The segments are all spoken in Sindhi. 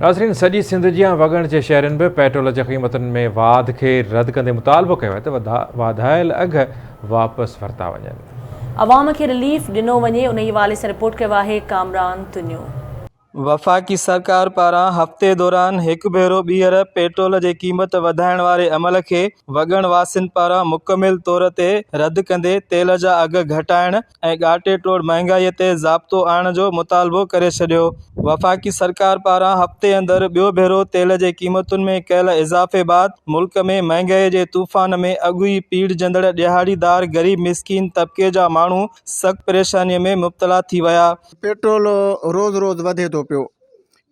ناظرين سڄي سنڌ جيان وڳڻ جي شهرين به پيٽرول جي قيمتن ۾ واڌ کي رد ڪندي مطالبو ڪيو آهي ته واڌايل اگهه واپس ورتا وڃن. عوام کي رليف ڏنو وڃي انهي حوالي سان رپورٽ ڪيو آهي ڪامران تنيو. وفاقي سرڪار پاران هفتي دوران هڪ ڀيرو ٻيهر پيٽرول جي قيمت وڌائڻ واري عمل کي وڳڻ واسين پاران مڪمل طور تي رد ڪندي تيل جا اگهه گهٽائڻ ۽ ڳاٽي ٽوڙ مهانگائي تي ضابطو آڻڻ جو مطالبو ڪري ڇڏيو. وفاقي سرڪار پاران هفتي اندر ٻيو ڀيرو تيل جي قيمتن ۾ ڪيل اضافي بعد ملڪ ۾ مهانگائي جي طوفان ۾ اڳ ئي پيڙجندڙ ڏهاڙيدار غريب مسڪين طبقي جا ماڻهو سخت پريشاني ۾ مبتلا ٿي ويا. پيٽرول روز روز وڌي ٿو پيو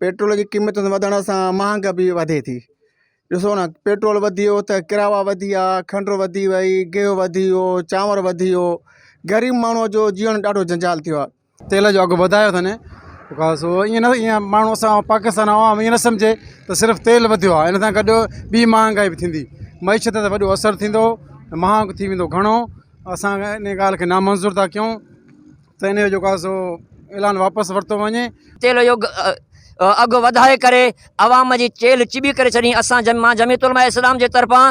پيٽرول جي قيمتن وڌڻ سان مهانگ به وڌي ٿي ڏسو نه پيٽرول وڌي ويو ته ڪراوا وڌي ويا کنڊ وڌي وئي گيهه وڌي ويو چانور وڌي ويو غريب ماڻهوء جو جيئڻ ڏاڍو جنجال ٿي ويو آهي. تيل جو اگهه وڌايو اٿن سو ائين نه ائين ماڻهو اسان پاڪستان عوام ائين نه سمجهي ته صرف تيل وڌيو آهي ان سان گڏ ٻي مهانگائي به ٿيندي معيشت تي وڏو اثر ٿيندو مهانگ ٿي ويندو گهڻو اسان ان ڳالهه کي نامنظور ٿا ڪيون ته ان جو جيڪو آهي سو اعلان واپس ورتو وڃي. تيل جو اگهه وڌائي ڪري عوام جي چيلهه چٻي ڪري ڇڏي اسان مان جمعيت علماء اسلام جي طرفان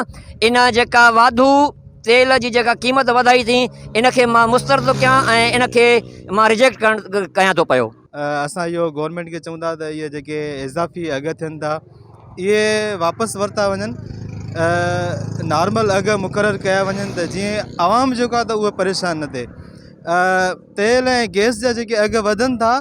ان جيڪا واڌو تيل جي جيڪا قيمت وڌائي ٿي ان کي مان مسترد ٿو ڪيان ۽ ان کي مان ريجيڪٽ ڪرڻ ڪيان ٿو پيو. اسان اهو گورنمينٽ کي چئون ٿا ته اهي جيڪي اضافي اگهه ٿين ٿا اهي واپس ورتا وڃن نارمل اگهه مقرر ڪيا وڃن ته جيئن عوام جيڪو آهي ته اهو پريشان نه ٿئي تيل ۽ گئس جا جيڪي اگهه وڌن ٿا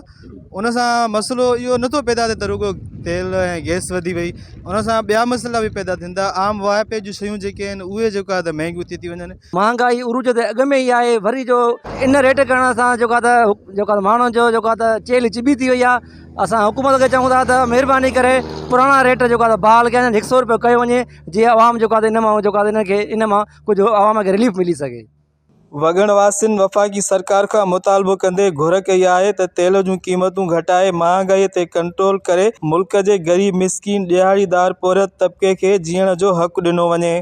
ان سان مسئلو اهو نٿو پيدا ٿئي ته رڳو تيل ۽ گئس وڌي وئي ان سان ٻيا مسئلا به پيدا ٿين ٿا عام واهپي جون شيون جيڪي آهن اهي جيڪو آهي ته مهنگيون ٿي ٿي وڃن. مهانگائي عروج تي اڳ ۾ ئي آهي وري جو ان ريٽ ڪرڻ سان جيڪو آهي ته جيڪو آهي ماڻهن جو جيڪو آهي ته چيلهه چٻي ٿي وئي آهي اسان حڪومت کي چئون ٿا ته مهرباني ڪري پراڻا ريٽ جيڪو آهي بحال ڪيا وڃن هڪ سو روپيو ڪيو وڃي جيئن عوام جيڪو آهي ته ان مان جيڪو آهي ته ان کي ان مان ڪجهه عوام کي رليف ملي سگهي. وڳڻ واسين وفاقي سرڪار کان مطالبو ڪندي گهر ڪئي آهي ته تيل جون قيمتون گهٽائي مهانگائي تي ڪنٽرول ڪري ملڪ جي غريب مسڪين ڏهاڙيدار پورهيت طبقي کي جيئڻ جو حق ڏنو وڃي.